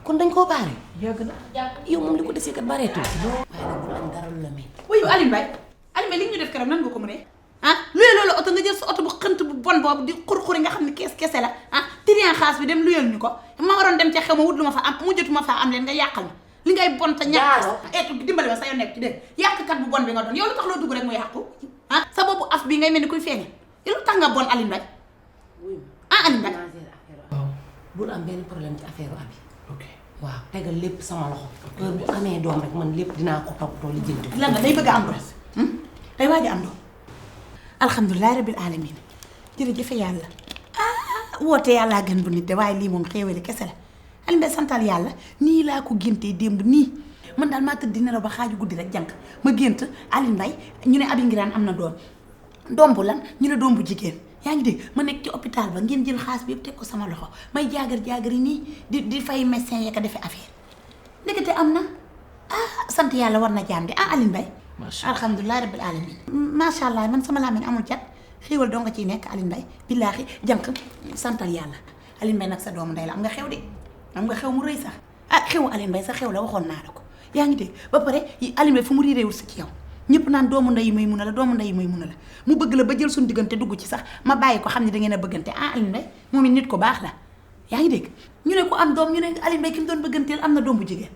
kon dañ koo baare. yàgg na. yow moom li ko desee kat bareetul. waaye nag bu am dara lu la mel. wuyu Alioune Mbaye li ñu def keroog nan nga ko mënee luyee loolu oto nga jël sa oto bu xënt bu bon boobu di xur-xuri nga xam ne kees kese la trian xaas bi dem luyeel ñu ko ma waroon dem ca xew ma wut lu ma fa am mujjatuma faa am leen nga yàqal ma li ngay bon te ñàkk dimbali ma sa yoon nekk ci dégg yàqkat bu bon bi nga doon yow lu tax loo dugg rek mu yàqu sa boppu af bi ngay mel ni kuy feeñal yow lu tax nga bon Alioune Mbaye Alioune Mbaye bul am benn problème ci affaire abi. ok waaw tegal lépp sama loxo. heure bu amee doom rek man lépp dinaa ko toppatoo li jënd. lan nga day bëgg a am doom day waaj a am doom alhamdulilah rabbil alamin jërëjëf yàlla woote yàllaa gën bu nit de waaye lii moom xéewali kese la Alioune Mbaye santal yàlla nii laa ko géntee démb nii man daal maa tëdd di nelaw ba xaaju guddi rek jànk ma gént Alioune Mbaye ñu ne Abi Ngiraan am na doom bu lan ñu ne doom bu jigéen yaa ngi dégg ma nekk ci hôpital ba ngeen jël xaalis bi yëpp teg ko sama loxo may jaagar yi nii di fay médecin ya ko defee affaire ndekete am na sant yàlla war na jaam di Alioune Mbaye alhamdulilah rabbil alamin macha allah man sama làmmiñ amul cat xéewal doo nga ciy nekk Alioune Mbaye billaahi jànq santal yàlla Alioune Mbaye nag sa doomu ndey la am nga xew de am nga xew mu rëy sax xewu Alioune Mbaye sa xew la waxoon naa la ko yaa ngi dégg ba pare Alioune Mbaye fu mu riireewul si ci yow ñëpp naan doomu ndey may mun a la doomu ndey may mun a la mu bëgg la ba jël suñu diggante dugg ci sax ma bàyyi ko xam ne da ngeen a bëggante Alioune Mbaye moom it nit ko baax la yaa ngi dégg ñu ne ko am doom ñu ne Alioune Mbaye ki mu doon bëgganteel am na doom bu jigéen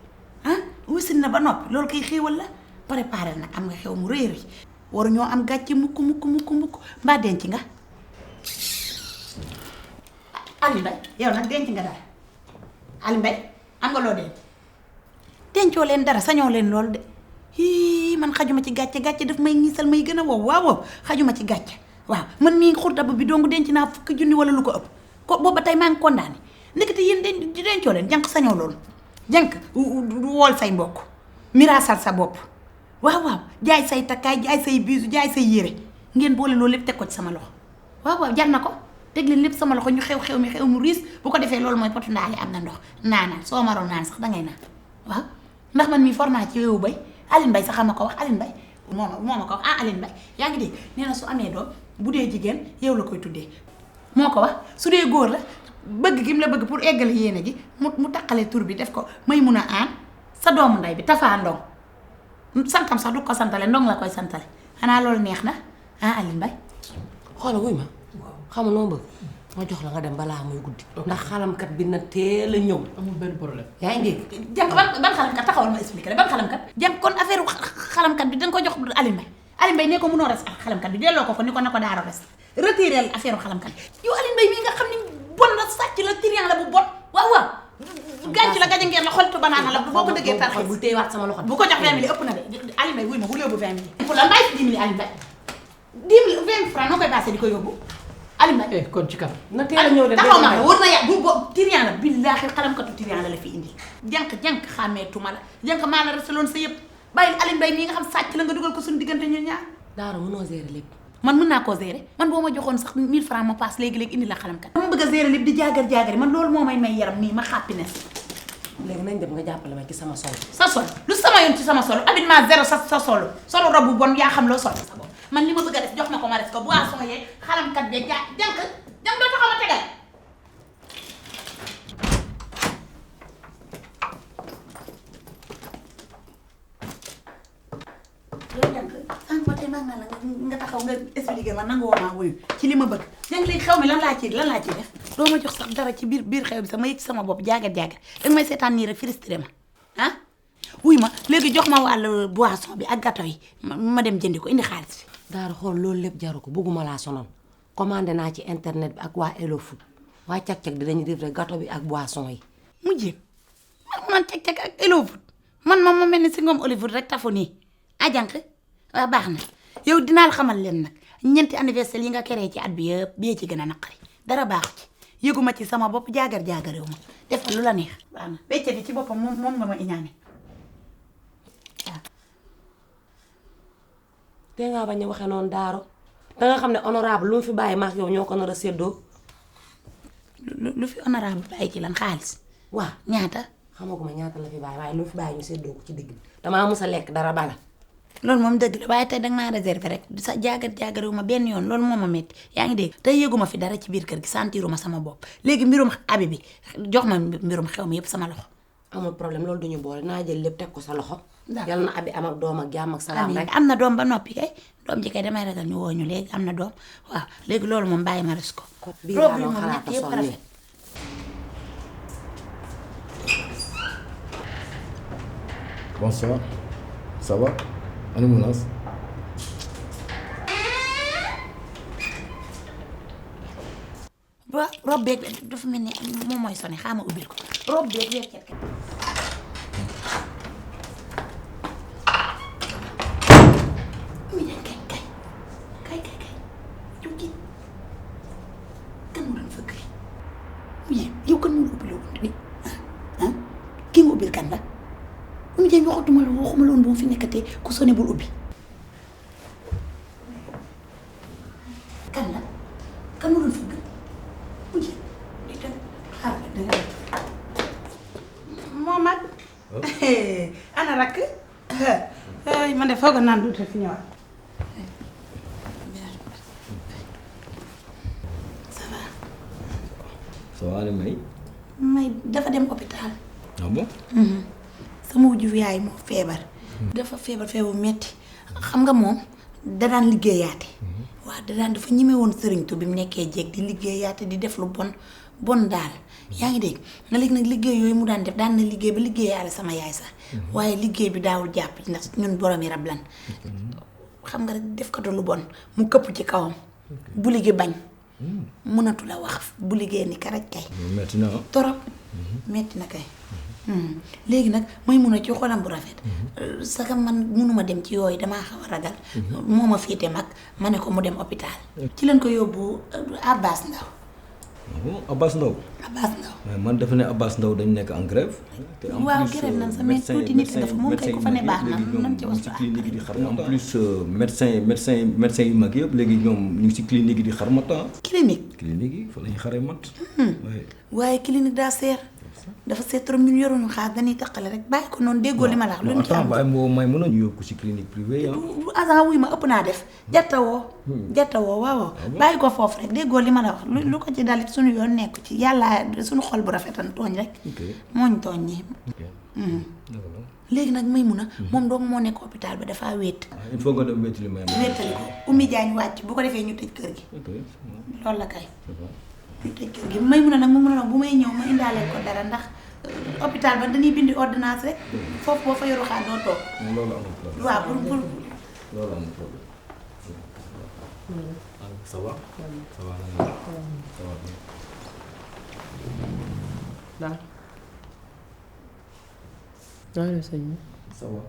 wisin na ba noppi loolu koy xéewal la préparé nag am nga xew mu rëy rëy waru ñoo am gàcce mukk mbaa denc nga Alioune Mbaye yow nag denc nga dara Alioune Mbaye am nga loo dencoo leen dara sañoo leen loolu de man xajuma ci gàcce daf may ñiisal may gën a waaw xajuma ci gàcce waaw man mii xurtaba bi dong denc naa fukki junni wala lu ko ëpp ko booba tey maa ngi condamné ndekete yéen dencoo leen jànk sañoo loolu jànk wool say mbokk miraasal sa bopp waaw jaay say takkaay jaay say biisu jaay say yére ngeen boole loolu lépp teg ko ci sama loxo waaw jar na ko teg leen lépp sama loxo ñu xew mu riis bu ko defee loolu mooy potu ndaale am na ndox naanaan soo maroon naan sax dangay naan waaw ndax man mii forna ci weewu bay Alioune Mbaye sax ma ko wax Alioune Mbaye moo ma ko wax Alioune Mbaye yaa ngi dégg nee na su amee doom bu dee jigéen yow la koy tuddee moo ko wax su dee góor la bëgg gi mu la bëgg pour eggale yéene ji mu taqalee tur bi def ko may mun a aan sa doomu ndey bi Tafa Ndong santam sax du ko santale Ndong la koy santale xanaa loolu neex na Alioune Mbaye xoolal wuy ma xam nga noo bëgg ma jox la nga dem balaa muy guddi ndax xalamkat bi na teel a ñëw amul benn problème yaa ngi dégg jànk ban xalamkat taxawal ma expliqué la ban xalamkat jànk kon affaire xalamkat bi danga ko jox Alioune Mbaye ne ko mënoo res ak xalamkat bi delloo ko ni ko na ko daaro res retiré affaire xalamkat bi yow Alioune Mbaye mii nga xam ni bon la sàcc la trian la bu bon waaw gànc la gaja ngeen la xoltu banaana la boo ko dëggee tarxi bu téyewaat sama loxo bu ko jox 20 000 ëpp na de Alioune Mbaye wuy ma bu yóbbu 20 000 pour la mbay 10 000 Alioune Mbaye 10 000 20 francs noo koy passé di ko yóbbu Alioune Mbaye kon ci kanam na teel a ñëw de taxaw ma wër na ya bu trian la billaahi xalamkatu trian la fi indi jànk xàmmeetuma la jànk maa la resaloon sa yëpp bàyyil Alioune Mbaye mii nga xam sàcc la nga dugal ko suñu diggante ñun ñaar daara mënoo gérer lépp man mën naa koo gérer man boo ma joxoon sax 1000 francs ma paas léegi indi la xalamkat dama bëgg a gérer lépp di jaagar man loolu moo may yaram nii ma happiness léegi nañ dem nga jàppale ma ci sama sol sa sol lu sama yoon ci sama sol habillement zéro sa solo robu bon yaa xam loo sol sa bopp man li ma bëgg a def jox ma ko ma def ko boisson yee xalamkat bee jànk doo taxaw ma tegal yow jànk sànq ba tey maa ngi la nga taxaw nga expliqué ma nangu woo maa wuyu ci li ma bëgg jànk léegi xew mi lan laa ci def doo ma jox sax dara ci biir xew bi sax ma yëg ci sama bopp jaagar danga may seetaan nii rek frustré ma wuy ma léegi jox ma wàllu boisson bi ak gâteau yi ma dem jëndi ko indi xaalis bi daara xool loolu lépp jaru ko bëgguma laa sonal commandé naa ci internet bi ak waa Hello Food waa cag-cag dinañu livré gâteau bi ak boisson yi mu jéem man cag-cag ak Hello Food man ma mel ni si ngoom Hollywood rek tafu nii jànk waaw baax na yow dinaa la xamal leen nag ñeenti anniversaire yi nga keree ci at bi yëpp bee ci gën a naqari dara baaxu ci yëguma ci sama bopp jaagar-jaagarewu ma defal lu la neex baax na bécce bi ci boppam moom nga ma iñaane waaw te ngaa bañ a waxee noonu daaro danga xam ne honorable lu mu fi bàyyi maak yow ñoo ko nar a séddoo lu fi honorable bàyyi ci lan xaalis waaw ñaata xamaguma ñaata la fi bàyyi waaye lu mu fi bàyyi ñu séddoo ko ci digg bi damaa mus a lekk dara bala loolu moom dëgg la waaye tey danga maa réservé rek sa jaagar-jaagarewu ma benn yoon loolu moo ma métti yaa ngi dégg tey yëguma fi dara ci biir kër gi sentiruma sama bopp léegi mbirum abi bi jox ma mbirum xew mi yëpp sama loxo amul problème loolu duñu boole naa jël lépp teg ko sa loxo. D'accord. yal na abi am ak doom ak jàmm ak salaam amiin rek. am na doom ba noppi kay doom ji kay damay ragal ñu woo ñu léegi am na doom waaw léegi loolu moom bàyyi ma res ko. bii robe laa yi doon moom xalaat ñett yëpp a sol rafet. Bonsoir. Ça va? Ana Mounas? waaw robe beeg dafa mel ni moom mooy sone xaama ubbil ko robe beeg weccet kay. muy dem kay yow kii kan moo doon fëgg muy yow kan moo ubbil woon bi ah kii nga ubbil kan la muy dem waxuma la woon bu mu fi nekkatee ku sone bul ubbi kan la kan moo doon fëgg Moomad ana rakk man de foog naan duute fi ñëwaat ça va Ça va Ana May? may dafa dem hôpital Ah bon? sama wujju yaay moo feebar dafa feebar metti xam nga moom da daan liggéeyaate waaw da daan dafa ñime woon sëriñtu bi mu nekkee jéeg di liggéeyaate di def lu bon daal yaa ngi dégg nga léegi nag liggéey yooyu mu daan def daan na liggéey ba liggéeyaale sama yaay sax waaye liggéey bi daawul jàpp ndax ñun borom yi rab lan xam nga rek def ko lu bon mu këpp ci kawam bu liggéey bañ mënatu la wax bu liggéey ni karaj kay Metti na torop metti na kay léegi nag may mun a ci xolam bu rafet saka man munuma dem ci yooyu damaa xaw a ragal moo ma fiite mag ma ne ko mu dem hôpital ci leen ko yóbbu Abbas Ndaw Ah bon? Abbas Ndaw? Abbas Ndaw Mais man defe ne Abbas Ndaw dañu nekk en grève. te en waaw plus, grève nan sa mais tuuti nit nga fa moom kay ku fa ne baax na nan ci ñu ngi si wax clinique yi di xar en plus médecin yu mag yëpp léegi ñoom ñu ngi si clinique yi di xar mat ah. clinique clinique yi fa lañu xaree mat. waaye clinique daa seer dafa seet trop ñun yoruñu xaar dañuy taqale rek bàyyi ko noonu déggoo li ma la wax lu ñu ci am waaye moo may mën a ñu yóbbu ko si clinique privée ah. du agent wuy ma ëpp naa def jattawoo waaw bàyyi ko foofu rek déggoo li ma la wax lu ko ci dalit suñu yoon nekku ci yàlla suñu xol bu rafetan tooñ rek mooñ tooñ ñi léegi nag may mun a moom doom moo nekk hôpital ba dafa wéet il faut nga dem wéetali may wéetali ko Oumy Diagne wàcc bu ko defee ñu tëj kër gi loolu la kay ñu tëj kër gi may mun a nag mu mun a nag bu may ñëw ma indaalee ko dara ndax hôpital ba dañuy bindi ordonnance rek foofu boo fa yoru xaar doo toog loolu amul problème waaw pour loolu amul problème. Ça va? Ça va ça va. daal naa def sëñ bi Ça va.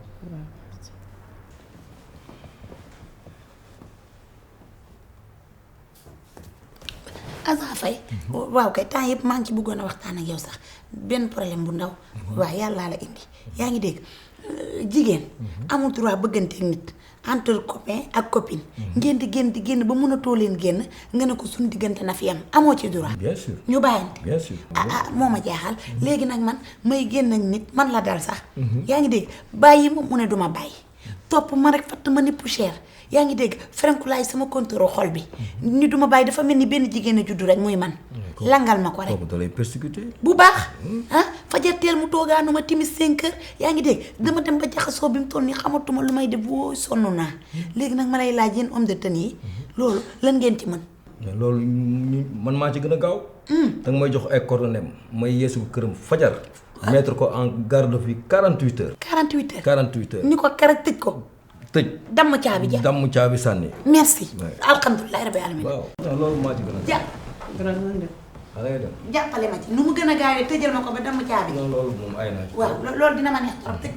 Asa Faye waaw kay temps yëpp maa ngi ci bëggoon a waxtaan ak yow sax benn problème bu ndaw waaw yàllaa la indi yaa ngi dégg jigéen amul droit bëggante ak nit entre copain ak copine ngeen di génn ba mënatoo leen génn nga ne ko suñu diggante na fi am amoo ci droit Bien sûr. ñu bàyyante Bien sûr. moo ma jaaxal léegi nag man may génn ak nit man la dal sax yaa ngi dégg bàyyi ma mu ne duma bàyyi topp ma rek fatt ma ni poussière yaa ngi dégg ferenkulaay sama contrôle xol bi ni duma bàyyi dafa mel ni benn jigéen a juddu rek muy man langal ma ko rek kooku da lay persécuter. bu baax fajar teel mu toogaanu ma timis 5 heures yaa ngi dégg dama dem ba jaxasoo bi mu toll nii xamatuma lu may def woo sonn naa léegi nag ma lay laaj yéen homme de tenue yi loolu lan ngeen ci mën mais loolu man maa ci gën a gaaw. danga may jox ay coordonnées may yeesu këram fajar. mettre ko en garde à vue 48 heures. 48 heures 48 heures. ni ko keroog tëj ko tëj. damm caabi ja damm caabi sànni. merci Ouais. alhamdulilah rabbi alamin waaw loolu maa ci gën a. jàpp dara nan def xale yi dem. jàppale ma ci nu mu gën a gaawee tëjal ma ko ba damm caabi non loolu moom ay naa ci. waaw loolu dina ma neex trop tëj